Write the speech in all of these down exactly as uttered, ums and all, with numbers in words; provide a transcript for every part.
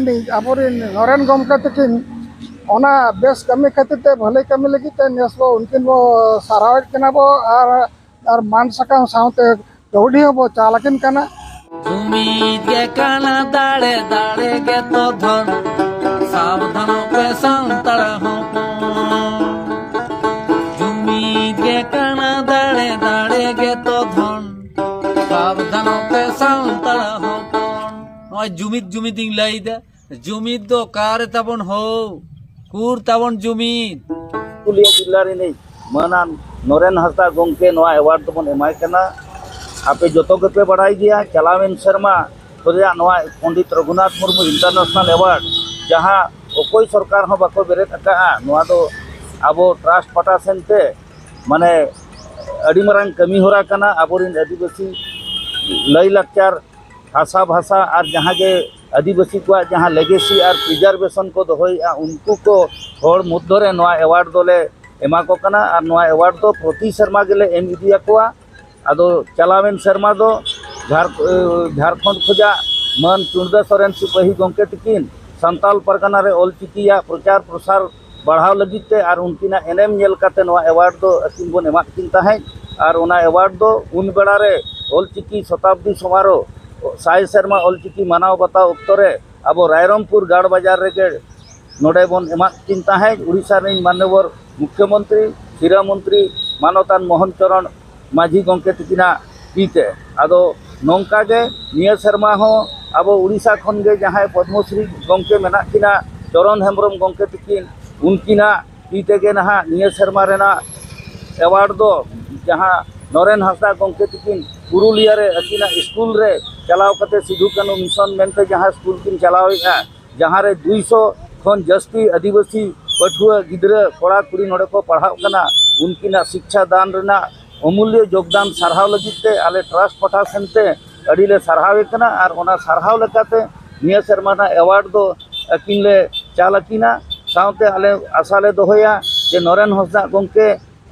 ᱟᱵᱚᱨᱮᱱ ᱱᱚᱨᱮᱱ ᱜᱚᱢᱠᱮ ᱛᱟᱹᱠᱤᱱ ᱚᱱᱟ ᱵᱮᱥ ᱠᱟᱹᱢᱤ ᱠᱷᱟᱹᱛᱤᱨ ᱛᱮ, ᱵᱷᱟᱹᱞᱟᱹᱭ ᱠᱟᱹᱢᱤ ᱞᱟᱹᱜᱤᱫ ᱛᱮ ᱱᱮᱥ ᱵᱚ ᱩᱱᱠᱤᱱ ᱵᱚ ᱥᱟᱨᱦᱟᱣᱮᱫ ᱠᱤᱱᱟ ᱵᱚ᱾ ᱟᱨ, ᱟᱨ ᱢᱟᱱ ᱥᱟᱠᱟᱢ ᱥᱟᱶᱛᱮ ᱠᱟᱹᱣᱰᱤ ᱦᱚᱸᱵᱚ ᱪᱟᱞ ᱟᱹᱠᱤᱱ ᱠᱟᱱᱟ᱾ ᱡᱩᱢᱤᱫ ᱜᱮ ᱠᱟᱱᱟ ᱫᱟᱲᱮ, ᱫᱟᱲᱮ ᱜᱮ ᱛᱚ ᱫᱷᱚᱱ, ᱥᱟᱵᱫᱷᱟᱱᱚᱜ ᱯᱮ ᱥᱟᱱᱛᱟᱲ ᱦᱚᱯᱚᱱ᱾ ᱡᱩᱢᱤᱫ ᱜᱮ ᱠᱟᱱᱟ ᱫᱟᱲᱮ, ᱫᱟᱲᱮ ᱜᱮ ᱛᱚ ᱫᱷᱚᱱ, ᱥᱟᱵᱫᱷᱟᱱᱚᱜ ᱯᱮ ᱥᱟᱱᱛᱟᱲ ᱦᱚᱯᱚᱱ᱾ ᱱᱚᱜᱼᱚᱭ ᱡᱩᱢᱤᱫ ᱡᱩᱢᱤᱫ ᱤᱧ ᱞᱟᱹᱭᱫᱟ, ᱡᱩᱢᱤᱫ ᱫᱚ ᱚᱠᱟᱨᱮ ᱛᱟᱵᱚᱱ ᱦᱳ, ᱩᱠᱩᱨ ᱛᱟᱵᱚᱱ ᱡᱩᱢᱤᱫ? ᱯᱩᱨᱩᱞᱤᱭᱟᱹ ᱡᱤᱞᱟ ᱨᱤᱱᱤᱡ ᱢᱟᱹᱱᱟᱱ ᱱᱚᱨᱮᱱ ᱦᱟᱸᱥᱫᱟ ᱜᱚᱢᱠᱮ ᱱᱚᱣᱟ ᱮᱣᱟᱨᱰ ᱫᱚᱵᱚᱱ ᱮᱢᱟᱭ ᱠᱟᱱᱟ᱾ ᱟᱯᱮ ᱡᱚᱛᱚ ᱜᱮᱯᱮ ᱵᱟᱲᱟᱭ ᱜᱮᱭᱟ, ᱪᱟᱞᱟᱣᱮᱱ ᱥᱮᱨᱢᱟ ᱨᱮᱭᱟᱜ ᱱᱚᱣᱟ ᱯᱚᱱᱰᱤᱛ ᱨᱚᱜᱷᱩᱱᱟᱛᱷ ᱢᱩᱨᱢᱩ ᱤᱱᱴᱟᱨᱱᱮᱥᱱᱟᱞ ᱮᱣᱟᱨᱰ, ᱡᱟᱦᱟᱸ ᱚᱠᱚᱭ ᱥᱚᱨᱠᱟᱨ ᱦᱚᱸ ᱵᱟᱠᱚ ᱵᱮᱨᱮᱫ ᱟᱠᱟᱫᱼᱟ, ᱱᱚᱣᱟ ᱫᱚ ᱟᱵᱚ ᱴᱨᱟᱥᱴ ᱯᱟᱦᱴᱟ ᱥᱮᱱ ᱛᱮ, ᱢᱟᱱᱮ, ᱟᱹᱰᱤ ᱢᱟᱨᱟᱝ ᱠᱟᱹᱢᱤ ᱦᱚᱨᱟ ᱠᱟᱱᱟ᱾ ᱟᱵᱚᱨᱮᱱ ᱟᱹᱫᱤᱵᱟᱹᱥᱤ ᱞᱟᱹᱭᱼᱞᱟᱠᱪᱟᱨ, ᱦᱟᱥᱟ ᱵᱷᱟᱥᱟ ᱟᱨ ᱡᱟᱦᱟᱸ ᱜᱮ ᱟᱹᱫᱤᱵᱟᱹᱥᱤ ᱠᱚᱣᱟᱜ ᱡᱟᱦᱟᱸ ᱞᱮᱜᱮᱥᱤ ᱟᱨ ᱯᱨᱤᱡᱟᱨᱵᱷᱮᱥᱚᱱ ᱠᱚ ᱫᱚᱦᱚᱭᱮᱫᱼᱟ, ᱩᱱᱠᱩ ᱠᱚ ᱦᱚᱲ ᱢᱚᱫᱽᱫᱷᱚ ᱨᱮ ᱱᱚᱣᱟ ᱮᱣᱟᱨᱰ ᱫᱚᱞᱮ ᱮᱢᱟ ᱠᱚ ᱠᱟᱱᱟ᱾ ᱟᱨ ᱱᱚᱣᱟ ᱮᱣᱟᱨᱰ ᱫᱚ ᱯᱨᱚᱛᱤ ᱥᱮᱨᱢᱟ ᱜᱮᱞᱮ ᱮᱢ ᱤᱫᱤᱭᱟᱠᱚᱣᱟ᱾ ᱟᱫᱚ ᱪᱟᱞᱟᱣᱮᱱ ᱥᱮᱨᱢᱟ ᱫᱚ ᱡᱷᱟᱲ-, ᱡᱷᱟᱲᱠᱷᱚᱸᱰ ᱠᱷᱚᱱᱟᱜ ᱢᱟᱹᱱ ᱪᱩᱱᱰᱟᱹ ᱥᱚᱨᱮᱱ ᱥᱤᱯᱟᱹᱦᱤ ᱜᱚᱢᱠᱮ ᱛᱤᱠᱤᱱ ᱥᱟᱱᱛᱟᱞ ᱯᱟᱨᱜᱟᱱᱟ ᱨᱮ ᱚᱞᱪᱤᱠᱤᱭᱟᱜ ᱯᱨᱚᱪᱟᱨ ᱯᱨᱚᱥᱟᱨ ᱵᱟᱲᱦᱟᱣ ᱞᱟᱹᱜᱤᱫ ᱛᱮ ᱟᱨ ᱩᱱᱠᱤᱱᱟᱜ ᱮᱱᱮᱢ ᱧᱮᱞ ᱠᱟᱛᱮ ᱱᱚᱣᱟ ᱮᱣᱟᱨᱰ ᱫᱚ ᱟᱹᱠᱤᱱ ᱵᱚᱱ ᱮᱢᱟᱫ ᱠᱤᱱ ᱛᱟᱦᱮᱸᱫ᱾ ᱟᱨ ᱚᱱᱟ ᱮᱣᱟᱨᱰ ᱫᱚ ᱩᱱ ᱵᱮᱲᱟ ᱨᱮ ᱚᱞᱪᱤᱠᱤ ᱥᱚᱛᱟᱵᱫᱤ ᱥᱚᱢᱟᱨᱳᱦ, ᱥᱟᱭ ᱥᱮᱨᱢᱟ ᱚᱞᱪᱤᱠᱤ ᱢᱟᱱᱟᱣ ᱵᱟᱛᱟᱣ ᱚᱠᱛᱚ ᱨᱮ ᱟᱵᱚ ᱨᱟᱭᱨᱚᱝᱯᱩᱨ ᱜᱟᱲ ᱵᱟᱡᱟᱨ ᱨᱮᱜᱮ ᱱᱚᱰᱮ ᱵᱚᱱ ᱮᱢᱟᱫ ᱠᱤᱱ ᱛᱟᱦᱮᱸᱫ, ᱩᱲᱤᱥᱥᱟ ᱨᱤᱱ ᱢᱟᱱᱱᱚᱵᱚᱨ ᱢᱩᱠᱷᱭᱚᱢᱚᱱᱛᱨᱤ, ᱥᱤᱨᱟᱹ ᱢᱚᱱᱛᱨᱤ ᱢᱟᱱᱚᱛᱟᱱ ᱢᱳᱦᱚᱱ ᱪᱚᱨᱚᱬ ᱢᱟᱹᱡᱷᱤ ᱜᱚᱢᱠᱮ ᱛᱤᱠᱤᱱᱟᱜ ᱛᱤ ᱛᱮ᱾ ᱟᱫᱚ ᱱᱚᱝᱠᱟ ᱜᱮ ᱱᱤᱭᱟᱹ ᱥᱮᱨᱢᱟ ᱦᱚᱸ ᱟᱵᱚ ᱩᱲᱤᱥᱥᱟ ᱠᱷᱚᱱ ᱜᱮ ᱡᱟᱦᱟᱸᱭ ᱯᱚᱫᱽᱢᱚᱥᱨᱤ ᱜᱚᱢᱠᱮ ᱢᱮᱱᱟᱜ ᱠᱤᱱᱟ, ᱪᱚᱨᱚᱱ ᱦᱮᱢᱵᱨᱚᱢ ᱜᱚᱢᱠᱮ ᱛᱤᱠᱤᱱ, ᱩᱱᱠᱤᱱᱟᱜ ᱛᱤ ᱛᱮᱜᱮ ᱱᱟᱦᱟᱜ ᱱᱤᱭᱟᱹ ᱥᱮᱨᱢᱟ ᱨᱮᱱᱟᱜ ᱮᱣᱟᱨᱰ ᱫᱚ, ᱡᱟᱦᱟᱸ ᱱᱚᱨᱮᱱ ᱦᱟᱸᱥᱫᱟ ᱜᱚᱢᱠᱮ ᱛᱤᱠᱤᱱ ᱯᱩᱨᱩᱞᱤᱭᱟᱹ ᱨᱮ ᱟᱹᱠᱤᱱᱟᱜ ᱥᱠᱩᱞ ᱨᱮ ᱪᱟᱞᱟᱣ ᱠᱟᱛᱮ ᱥᱤᱫᱷᱩ ᱠᱟᱹᱱᱦᱩ ᱢᱤᱥᱚᱱ ᱢᱮᱱᱛᱮ ᱡᱟᱦᱟᱸ ᱥᱠᱩᱞ ᱠᱤᱱ ᱪᱟᱞᱟᱣᱮᱫᱼᱟ, ᱡᱟᱦᱟᱸ ᱨᱮ ᱫᱩᱭᱥᱚ ᱠᱷᱚᱱ ᱡᱟᱹᱥᱛᱤ ᱟᱹᱫᱤᱵᱟᱹᱥᱤ ᱯᱟᱹᱴᱷᱩᱣᱟᱹ ᱜᱤᱫᱽᱨᱟᱹ ᱠᱚᱲᱟ ᱠᱩᱲᱤ ᱱᱚᱰᱮ ᱠᱚ ᱯᱟᱲᱦᱟᱜ ᱠᱟᱱᱟ, ᱩᱱᱠᱤᱱᱟᱜ ᱥᱤᱠᱪᱷᱟ ᱫᱟᱱ ᱨᱮᱱᱟᱜ ᱚᱢᱩᱞᱭᱚ ᱡᱳᱜᱽᱫᱟᱱ ᱥᱟᱨᱦᱟᱣ ᱞᱟᱹᱜᱤᱫ ᱛᱮ ᱟᱞᱮ ᱴᱨᱟᱥᱴ ᱯᱟᱦᱴᱟ ᱥᱮᱱ ᱛᱮ ᱟᱹᱰᱤ ᱞᱮ ᱥᱟᱨᱦᱟᱣᱮ ᱠᱟᱱᱟ᱾ ᱟᱨ ᱚᱱᱟ ᱥᱟᱨᱦᱟᱣ ᱞᱮᱠᱟᱛᱮ ᱱᱤᱭᱟᱹ ᱥᱮᱨᱢᱟ ᱨᱮᱱᱟᱜ ᱮᱣᱟᱨᱰ ᱫᱚ ᱟᱹᱠᱤᱱ ᱞᱮ ᱪᱟᱞ ᱟᱹᱠᱤᱱᱟ᱾ ᱥᱟᱶᱛᱮ ᱟᱞᱮ ᱟᱥᱟ ᱞᱮ ᱫᱚᱦᱚᱭᱟ ᱡᱮ ᱱᱚᱨᱮᱱ ᱦᱟᱸᱥᱫᱟ ᱜᱚᱢᱠᱮ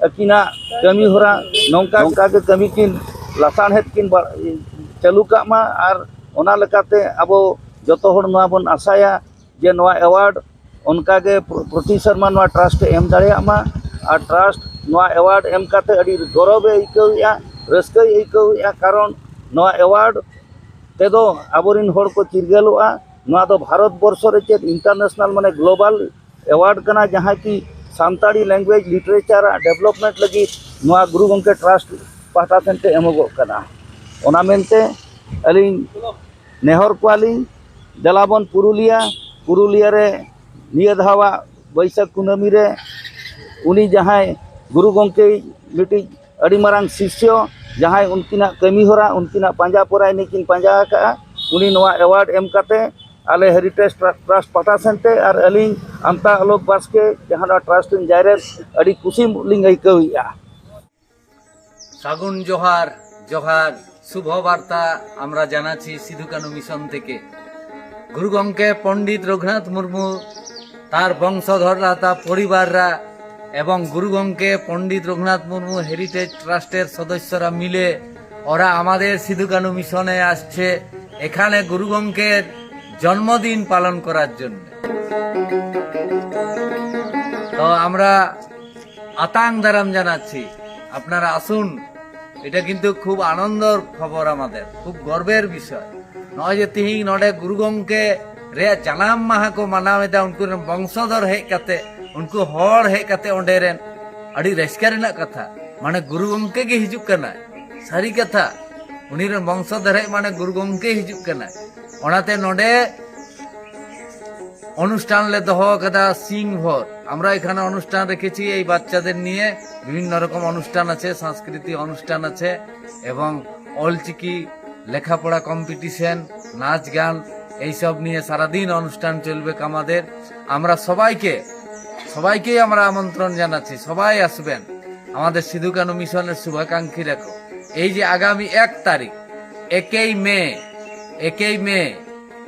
ᱟᱹᱠᱤᱱᱟᱜ ᱠᱟᱹᱢᱤ ᱦᱚᱨᱟ ᱱᱚᱝᱠᱟ, ᱱᱚᱝᱠᱟ ᱜᱮ ᱠᱟᱹᱢᱤ ᱠᱤᱱ ᱞᱟᱥᱟᱬᱦᱮᱫ ᱠᱤᱱ ᱵᱟ-, ᱪᱟᱹᱞᱩ ᱠᱟᱜ ᱢᱟ᱾ ᱟᱨ ᱚᱱᱟ ᱞᱮᱠᱟᱛᱮ ᱟᱵᱚ ᱡᱚᱛᱚ ᱦᱚᱲ ᱱᱚᱣᱟ ᱵᱚᱱ ᱟᱥᱟᱭᱟ ᱡᱮ ᱱᱚᱣᱟ ᱮᱣᱟᱨᱰ ᱚᱱᱠᱟᱜᱮ ᱯᱨᱚ- ᱯᱨᱚᱛᱤ ᱥᱮᱨᱢᱟ ᱱᱚᱣᱟ ᱴᱨᱟᱥᱴ ᱮ ᱮᱢ ᱫᱟᱲᱮᱭᱟᱜ ᱢᱟ᱾ ᱟᱨ ᱴᱨᱟᱥᱴ ᱱᱚᱣᱟ ᱮᱣᱟᱨᱰ ᱮᱢ ᱠᱟᱛᱮ ᱟᱹᱰᱤ ᱜᱚᱨᱚᱵᱽ ᱮ ᱟᱹᱭᱠᱟᱹᱣᱮᱫᱼᱟ, ᱨᱟᱹᱥᱠᱟᱹᱭ ᱟᱹᱭᱠᱟᱹᱣᱮᱫᱼᱟ, ᱠᱟᱨᱚᱱ ᱱᱚᱣᱟ ᱮᱣᱟᱨᱰ ᱛᱮᱫᱚ ᱟᱵᱚᱨᱤᱱ ᱦᱚᱲ ᱠᱚ ᱪᱤᱨᱜᱟᱹᱞᱚᱜᱼᱟ᱾ ᱱᱚᱣᱟ ᱫᱚ ᱵᱷᱟᱨᱚᱛ ᱵᱚᱨᱥᱚ ᱨᱮ ᱪᱮᱫ ᱤᱱᱴᱟᱨᱱᱮᱥᱱᱟᱞ ᱢᱟᱱᱮ ᱜᱞᱳᱵᱟᱞ ᱮᱣᱟᱨᱰ ᱠᱟᱱᱟ, ᱡᱟᱦᱟᱸ ᱠᱤ ᱥᱟᱱᱛᱟᱲᱤ ᱞᱮᱝᱜᱩᱭᱮᱡᱽ ᱞᱤᱴᱟᱨᱮᱪᱟᱨ ᱟᱨ ᱰᱮᱵᱷᱞᱚᱯᱢᱮᱱᱴ ᱞᱟᱹᱜᱤᱫ ᱱᱚᱣᱟ ᱜᱩᱨᱩ ᱜᱚᱢᱠᱮ ᱴᱨᱟᱥᱴ ᱯᱟᱦᱴᱟ ᱥᱮᱱ ᱛᱮ ᱮᱢᱚᱜᱚᱜ ᱠᱟᱱᱟ᱾ ᱚᱱᱟ ᱢᱮᱱᱛᱮ ᱟᱹᱞᱤᱧ ᱱᱮᱦᱚᱨ ᱠᱚᱣᱟᱞᱤᱧ, ᱫᱮᱞᱟᱵᱚᱱ ᱯᱩᱨᱩᱞᱤᱭᱟ᱾ ᱯᱩᱨᱩᱞᱤᱭᱟ ᱨᱮ ᱱᱤᱭᱟᱹ ᱫᱷᱟᱣᱟᱜ ᱵᱟᱹᱭᱥᱟᱹᱠᱷ ᱠᱩᱱᱟᱹᱢᱤ ᱨᱮ ᱩᱱᱤ ᱡᱟᱦᱟᱸᱭ ᱜᱩᱨᱩ ᱜᱚᱢᱠᱮ ᱢᱤᱫᱴᱤᱡ ᱟᱹᱰᱤ ᱢᱟᱨᱟᱝ ᱥᱤᱥᱭᱚ, ᱡᱟᱦᱟᱸᱭ ᱩᱱᱠᱤᱱᱟᱜ ᱠᱟᱹᱢᱤ ᱦᱚᱨᱟ ᱩᱱᱠᱤᱱᱟᱜ ᱯᱟᱸᱡᱟ ᱯᱚᱨᱟᱭ ᱱᱤᱠᱤᱱ ᱯᱟᱸᱡᱟ ᱟᱠᱟᱫᱼᱟ, ᱩᱱᱤ ᱱᱚᱣᱟ ᱮᱣᱟᱨᱰ ᱮᱢ ᱠᱟᱛᱮ ᱟᱞᱮ ᱦᱮᱨᱤᱴᱮᱡᱽ ᱴᱨᱟ- ᱴᱨᱟᱥᱴ ᱯᱟᱦᱴᱟ ᱥᱮᱱ ᱛᱮ ᱟᱨ ᱟᱹᱞᱤᱧ ᱟᱢᱛᱟ ᱟᱞᱳᱠ ᱵᱟᱥᱠᱮ, ᱡᱟᱦᱟᱸ ᱱᱚᱣᱟ ᱴᱨᱟᱥᱴ ᱨᱮᱱ ᱡᱟᱭᱨᱮᱱ, ᱟᱹᱰᱤ ᱠᱩᱥᱤ ᱞᱤᱧ ᱟᱹᱭᱠᱟᱹᱣᱮᱫᱼᱟ᱾ ফাগুন জোহার, জোহার, শুভ বার্তা আমরা জানাচ্ছি সিধু কানু মিশন থেকে। গুরু গঙ্কে পণ্ডিত রঘুনাথ মুর্মু, তার বংশধররা, তার পরিবাররা এবং গুরু গঙ্কে পণ্ডিত রঘুনাথ মুর্মু হেরিটেজ ট্রাস্টের সদস্যরা মিলে ওরা আমাদের সিধু কানু মিশনে আসছে এখানে গুরু গঙ্কের জন্মদিন পালন করার জন্য। তো আমরা আতাং দারাম জানাচ্ছি, আপনারা আসুন। এটা কিন্তু খুব আনন্দর খবর, আমাদের খুব গর্বের বিষয়। ᱱᱚᱜᱼᱚᱭ ᱡᱮ ᱛᱤᱦᱤᱧ ᱱᱚᱰᱮ ᱜᱩᱨᱩ ᱜᱚᱢᱠᱮ ᱨᱮᱭᱟᱜ ᱡᱟᱱᱟᱢ ᱢᱟᱦᱟ ᱠᱚ ᱢᱟᱱᱟᱣ ᱮᱫᱟ, ᱩᱱᱠᱩ ᱨᱮᱱ ᱵᱚᱝᱥᱚᱫᱷᱚᱨ ᱦᱮᱡ ᱠᱟᱛᱮ, ᱩᱱᱠᱩ ᱦᱚᱲ ᱦᱮᱡ ᱠᱟᱛᱮ ᱚᱸᱰᱮ ᱨᱮᱱ, ᱟᱹᱰᱤ ᱨᱟᱹᱥᱠᱟᱹ ᱨᱮᱱᱟᱜ ᱠᱟᱛᱷᱟ᱾ ᱢᱟᱱᱮ ᱜᱩᱨᱩ ᱜᱚᱢᱠᱮ ᱜᱮ ᱦᱤᱡᱩᱜ ᱠᱟᱱᱟᱭ, ᱥᱟᱹᱨᱤ ᱠᱟᱛᱷᱟ᱾ ᱩᱱᱤ ᱨᱮᱱ ᱵᱚᱝᱥᱚᱫᱷᱚᱨ ᱦᱮᱡ ᱢᱟᱱᱮ ᱜᱩᱨᱩ ᱜᱚᱢᱠᱮ ᱦᱤᱡᱩᱜ ᱠᱟᱱᱟᱭ᱾ ᱚᱱᱟᱛᱮ ᱱᱚᱰᱮ অনুষ্ঠান ᱞᱮ ᱫᱚᱦᱚ ᱟᱠᱟᱫᱟ ᱥᱤᱧ ᱵᱷᱳᱨ᱾ আমরা এখানে অনুষ্ঠান রেখেছি এই বাচ্চাদের নিয়ে, বিভিন্ন রকম অনুষ্ঠান আছে, সাংস্কৃতিক অনুষ্ঠান আছে এবং অলচিকি লেখাপড়া কম্পিটিশন, নাচ গান, এইসব নিয়ে সারাদিন অনুষ্ঠান চলবে আমাদের। আমরা সবাইকে, সবাইকেই আমরা আমন্ত্রণ জানাচ্ছি, সবাই আসবেন। আমাদের সিধু কানু মিশনের শুভাকাঙ্ক্ষী রাখো। এই যে আগামী এক তারিখ, একই মে, একই মে,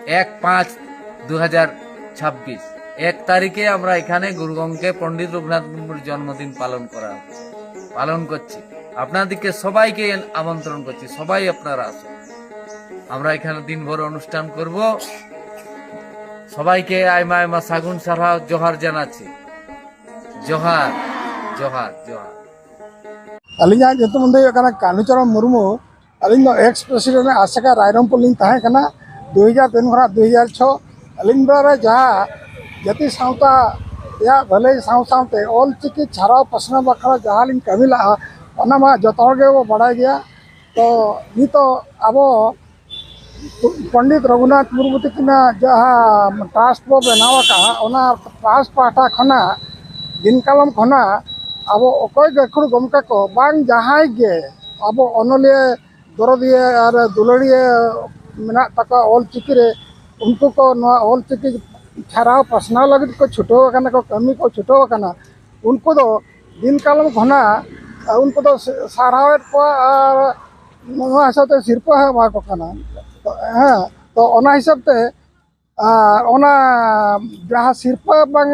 এক পাঁচ দু হাজার ছাব্বিশ, এক তারিখে আমরা এখানে গুরু গঙ্কে পণ্ডিত রঘুনাথ মুর্মুর জন্মদিন পালন করা হচ্ছে, পালন করছি। আপনাদেরকে সবাইকে আমন্ত্রণ করছি, সবাই আপনারা আসুন। আমরা এখানে দিনভর অনুষ্ঠান করব। সবাইকে আইমা আইমা সাগুন সারহাও, জোহার জানাচ্ছি। জোহার, জোহার, জোহার। ᱟᱹᱞᱤᱧᱟᱜ ᱧᱩᱛᱩᱢ ᱫᱚ ᱦᱩᱭᱩᱜ ᱠᱟᱱᱟ ᱠᱟᱹᱱᱦᱩᱪᱚᱨᱚᱱ ᱢᱩᱨᱢᱩ᱾ ᱟᱹᱞᱤᱧ ᱫᱚ ᱮᱠᱥ ᱯᱨᱮᱥᱤᱰᱮᱱᱴ ᱟᱥᱮᱠᱟ ᱨᱟᱭᱨᱚᱝᱯᱩᱨ ᱞᱤᱧ ᱛᱟᱦᱮᱸ ᱠᱟᱱᱟ, ᱫᱩ ᱦᱟᱡᱟᱨ ᱛᱤᱱ ᱠᱷᱚᱱᱟᱜ ᱫᱩ ᱦᱟᱡᱟᱨ ᱪᱷᱚ᱾ ᱟᱹᱞᱤᱧ ᱵᱮᱲᱟ ᱨᱮ ᱡᱟᱦᱟᱸ ᱡᱟᱹᱛᱤ ᱥᱟᱶᱛᱟ ᱨᱮᱭᱟᱜ ᱵᱷᱟᱹᱞᱟᱹᱭ ᱥᱟᱶ ᱥᱟᱶᱛᱮ ᱚᱞ ᱪᱤᱠᱤ ᱪᱷᱟᱨᱟᱣ ᱯᱟᱥᱱᱟᱣ ᱵᱟᱠᱷᱨᱟ ᱡᱟᱦᱟᱸ ᱞᱤᱧ ᱠᱟᱹᱢᱤ ᱞᱟᱜᱼᱟ, ᱚᱱᱟ ᱢᱟ ᱡᱚᱛᱚ ᱦᱚᱲ ᱜᱮᱵᱚ ᱵᱟᱲᱟᱭ ᱜᱮᱭᱟ᱾ ᱛᱚ ᱱᱤᱛᱚᱜ ᱟᱵᱚ ᱯᱚᱱᱰᱤᱛ ᱨᱚᱜᱷᱩᱱᱟᱛᱷ ᱢᱩᱨᱢᱩ ᱛᱟᱹᱠᱤᱱᱟᱜ ᱡᱟᱦᱟᱸ ᱴᱨᱟᱥᱴ ᱵᱚ ᱵᱮᱱᱟᱣ ᱟᱠᱟᱫᱼᱟ, ᱚᱱᱟ ᱴᱨᱟᱥᱴ ᱯᱟᱦᱴᱟ ᱠᱷᱚᱱᱟᱜ ᱫᱤᱱ ᱠᱟᱞᱚᱢ ᱠᱷᱚᱱᱟᱜ ᱟᱵᱚ ᱚᱠᱚᱭ ᱜᱟᱹᱠᱷᱩᱲ ᱜᱚᱢᱠᱮ ᱠᱚ ᱵᱟᱝ ᱡᱟᱦᱟᱸᱭ ᱜᱮ ᱟᱵᱚ ᱚᱱᱚᱞᱤᱭᱟᱹ, ᱫᱚᱨᱚᱫᱤᱭᱟᱹ ᱟᱨ ᱫᱩᱞᱟᱹᱲᱤᱭᱟᱹ ᱢᱮᱱᱟᱜ ᱛᱟᱠᱚᱣᱟ ᱚᱞ ᱪᱤᱠᱤ ᱨᱮ, ᱩᱱᱠᱩ ᱠᱚ ᱱᱚᱣᱟ ᱚᱞ ᱪᱤᱠᱤ ᱪᱷᱟᱨᱟᱣ ᱯᱟᱥᱱᱟᱣ ᱞᱟᱹᱜᱤᱫ ᱠᱚ ᱪᱷᱩᱴᱟᱹᱣ ᱟᱠᱟᱱᱟ, ᱠᱚ ᱠᱟᱹᱢᱤ ᱠᱚ ᱪᱷᱩᱴᱟᱹᱣ ᱟᱠᱟᱱᱟ, ᱩᱱᱠᱩ ᱫᱚ ᱫᱤᱱ ᱠᱟᱞᱚᱢ ᱠᱷᱚᱱᱟᱜ ᱩᱱᱠᱩ ᱫᱚ ᱥᱟᱨᱦᱟᱣᱮᱫ ᱠᱚᱣᱟ ᱟᱨ ᱱᱚᱣᱟ ᱦᱤᱥᱟᱹᱵ ᱛᱮ ᱥᱤᱨᱯᱟᱹ ᱦᱚᱸ ᱮᱢᱟ ᱠᱚ ᱠᱟᱱᱟ᱾ ᱦᱮᱸ, ᱛᱚ ᱚᱱᱟ ᱦᱤᱥᱟᱹᱵ ᱛᱮ ᱟᱨ ᱚᱱᱟ ᱡᱟᱦᱟᱸ ᱥᱤᱨᱯᱟᱹ ᱵᱟᱝ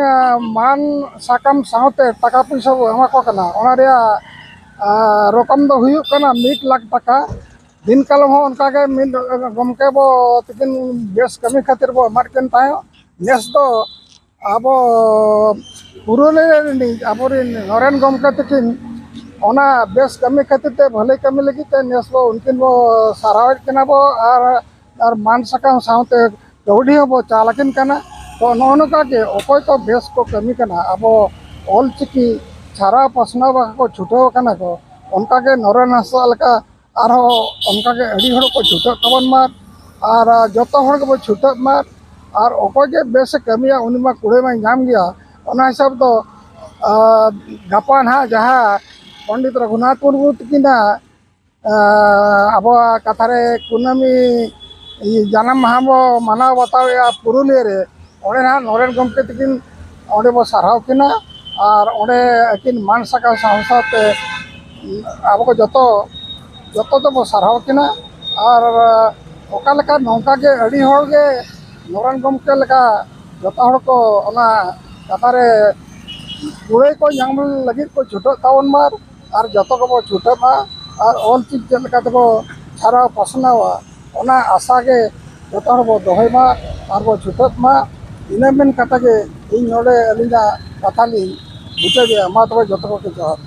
ᱢᱟᱱ ᱥᱟᱠᱟᱢ ᱥᱟᱶᱛᱮ ᱴᱟᱠᱟ ᱯᱩᱭᱥᱟᱹ ᱵᱚ ᱮᱢᱟ ᱠᱚ ᱠᱟᱱᱟ, ᱚᱱᱟ ᱨᱮᱭᱟᱜ ᱟᱨ ᱨᱚᱠᱚᱢ ᱫᱚ ᱦᱩᱭᱩᱜ ᱠᱟᱱᱟ ᱢᱤᱫ ᱞᱟᱠᱷ ᱴᱟᱠᱟ᱾ ᱫᱤᱱ ᱠᱟᱞᱚᱢ ᱦᱚᱸ ᱚᱱᱠᱟᱜᱮ ᱢᱤᱫ ᱜᱚᱢᱠᱮ ᱵᱚ ᱛᱤᱠᱤᱱ ᱵᱮᱥ ᱠᱟᱹᱢᱤ ᱠᱷᱟᱹᱛᱤᱨ ᱵᱚ ᱮᱢᱟᱫ ᱠᱤᱱ ᱛᱟᱦᱮᱸᱫ᱾ ᱱᱮᱥ ᱫᱚ ᱟᱵᱚ ᱯᱩᱨᱩᱞᱤᱭᱟᱹ ᱨᱤᱱᱤᱡ ᱟᱵᱚᱨᱤᱱ ᱱᱚᱨᱮᱱ ᱜᱚᱢᱠᱮ ᱛᱟᱹᱠᱤᱱ ᱚᱱᱟ ᱵᱮᱥ ᱠᱟᱹᱢᱤ ᱠᱷᱟᱹᱛᱤᱨ ᱛᱮ, ᱵᱷᱟᱹᱞᱟᱹᱭ ᱠᱟᱹᱢᱤ ᱞᱟᱹᱜᱤᱫ ᱛᱮ ᱱᱮᱥ ᱵᱚ ᱩᱱᱠᱤᱱ ᱵᱚ ᱥᱟᱨᱦᱟᱣᱮᱫ ᱠᱤᱱᱟ ᱵᱚ᱾ ᱟᱨ, ᱟᱨ ᱢᱟᱱ ᱥᱟᱠᱟᱢ ᱥᱟᱶᱛᱮ ᱠᱟᱹᱣᱰᱤ ᱦᱚᱸᱵᱚ ᱪᱟᱞ ᱟᱹᱠᱤᱱ ᱠᱟᱱᱟ᱾ ᱛᱚ ᱱᱚᱜᱼᱚ ᱱᱚᱝᱠᱟ ᱜᱮ ᱚᱠᱚᱭ ᱠᱚ ᱵᱮᱥ ᱠᱚ ᱠᱟᱹᱢᱤ ᱠᱟᱱᱟ, ᱟᱵᱚ ᱚᱞ ᱪᱤᱠᱤ ᱪᱷᱟᱨᱟᱣ ᱯᱟᱥᱱᱟᱣ ᱵᱟᱠᱷᱨᱟ ᱠᱚ ᱪᱷᱩᱴᱟᱹᱣ ᱟᱠᱟᱱᱟ ᱠᱚ, ᱚᱱᱠᱟ ᱜᱮ ᱱᱚᱨᱮᱱ ᱦᱟᱸᱥᱫᱟ ᱞᱮᱠᱟ ᱟᱨᱦᱚᱸ ᱚᱱᱠᱟ ᱜᱮ ᱟᱹᱰᱤ ᱦᱚᱲ ᱠᱚ ᱪᱷᱩᱴᱟᱹᱜ ᱛᱟᱵᱚᱱ ᱢᱟ᱾ ᱟᱨ ᱡᱚᱛᱚ ᱦᱚᱲ ᱜᱮᱵᱚ ᱪᱷᱩᱴᱟᱹᱜ ᱢᱟ᱾ ᱟᱨ ᱚᱠᱚᱭ ᱜᱮ ᱵᱮᱥ ᱮ ᱠᱟᱹᱢᱤᱭᱟ, ᱩᱱᱤ ᱢᱟ ᱠᱩᱲᱟᱹᱭ ᱢᱟᱭ ᱧᱟᱢ ᱜᱮᱭᱟ᱾ ᱚᱱᱟ ᱦᱤᱥᱟᱹᱵ ᱫᱚ, ᱟᱨ ᱜᱟᱯᱟ ᱱᱟᱦᱟᱜ ᱡᱟᱦᱟᱸ ᱯᱚᱱᱰᱤᱛ ᱨᱚᱜᱷᱩᱱᱟᱛᱷ ᱢᱩᱨᱢᱩ ᱛᱟᱹᱠᱤᱱᱟᱜ ᱟᱨ ᱟᱵᱚᱣᱟᱜ ᱠᱟᱛᱷᱟ ᱨᱮ ᱠᱩᱱᱟᱹᱢᱤ ᱡᱟᱱᱟᱢ ᱢᱟᱦᱟ ᱵᱚ ᱢᱟᱱᱟᱣ ᱵᱟᱛᱟᱣᱮᱫᱼᱟ ᱯᱩᱨᱩᱞᱤᱭᱟᱹ ᱨᱮ, ᱚᱸᱰᱮ ᱱᱟᱦᱟᱜ ᱱᱚᱨᱮᱱ ᱜᱚᱢᱠᱮ ᱛᱟᱹᱠᱤᱱ ᱚᱸᱰᱮ ᱵᱚ ᱥᱟᱨᱦᱟᱣ ᱠᱤᱱᱟ᱾ ᱟᱨ ᱚᱸᱰᱮ ᱟᱹᱠᱤᱱ ᱢᱟᱱ ᱥᱟᱠᱟᱢ ᱥᱟᱶ ᱥᱟᱶᱛᱮ ᱟᱵᱚ ᱠᱚ ᱡᱚᱛᱚ, ᱡᱚᱛᱚ ᱛᱮᱵᱚ ᱥᱟᱨᱦᱟᱣ ᱠᱤᱱᱟ᱾ ᱟᱨ ᱚᱠᱟ ᱞᱮᱠᱟ ᱱᱚᱝᱠᱟ ᱜᱮ ᱟᱹᱰᱤ ᱦᱚᱲ ᱜᱮ ᱱᱚᱨᱮᱱ ᱜᱚᱢᱠᱮ ᱞᱮᱠᱟ ᱡᱚᱛᱚ ᱦᱚᱲ ᱠᱚ ᱚᱱᱟ ᱠᱟᱛᱷᱟ ᱨᱮ ᱠᱩᱲᱟᱹᱭ ᱠᱚ ᱧᱟᱢ ᱞᱟᱹᱜᱤᱫ ᱠᱚ ᱪᱷᱩᱴᱟᱹᱜ ᱛᱟᱵᱚᱱ ᱢᱟ᱾ ᱟᱨ ᱡᱚᱛᱚ ᱜᱮᱵᱚ ᱪᱷᱩᱴᱟᱹᱜ ᱢᱟ᱾ ᱟᱨ ᱚᱞ ᱪᱤᱠᱤ ᱪᱮᱫ ᱞᱮᱠᱟ ᱛᱮᱵᱚ ᱪᱷᱟᱨᱟᱣ ᱯᱟᱥᱱᱟᱣᱟ, ᱚᱱᱟ ᱟᱥᱟ ᱜᱮ ᱡᱚᱛᱚ ᱦᱚᱲ ᱵᱚ ᱫᱚᱦᱚᱭ ᱢᱟ ᱟᱨ ᱵᱚ ᱪᱷᱩᱴᱟᱹᱜ ᱢᱟ᱾ ᱤᱱᱟᱹ ᱢᱮᱱ ᱠᱟᱛᱮ ᱜᱮ ᱤᱧ ᱱᱚᱰᱮ ᱟᱹᱞᱤᱧᱟᱜ ᱠᱟᱛᱷᱟ ᱞᱤᱧ ᱢᱩᱪᱟᱹᱫᱮᱜᱼᱟ᱾ ᱢᱟ ᱛᱚᱵᱮ ᱡᱚᱛᱚ ᱠᱚᱜᱮ ᱡᱚᱦᱟᱨ᱾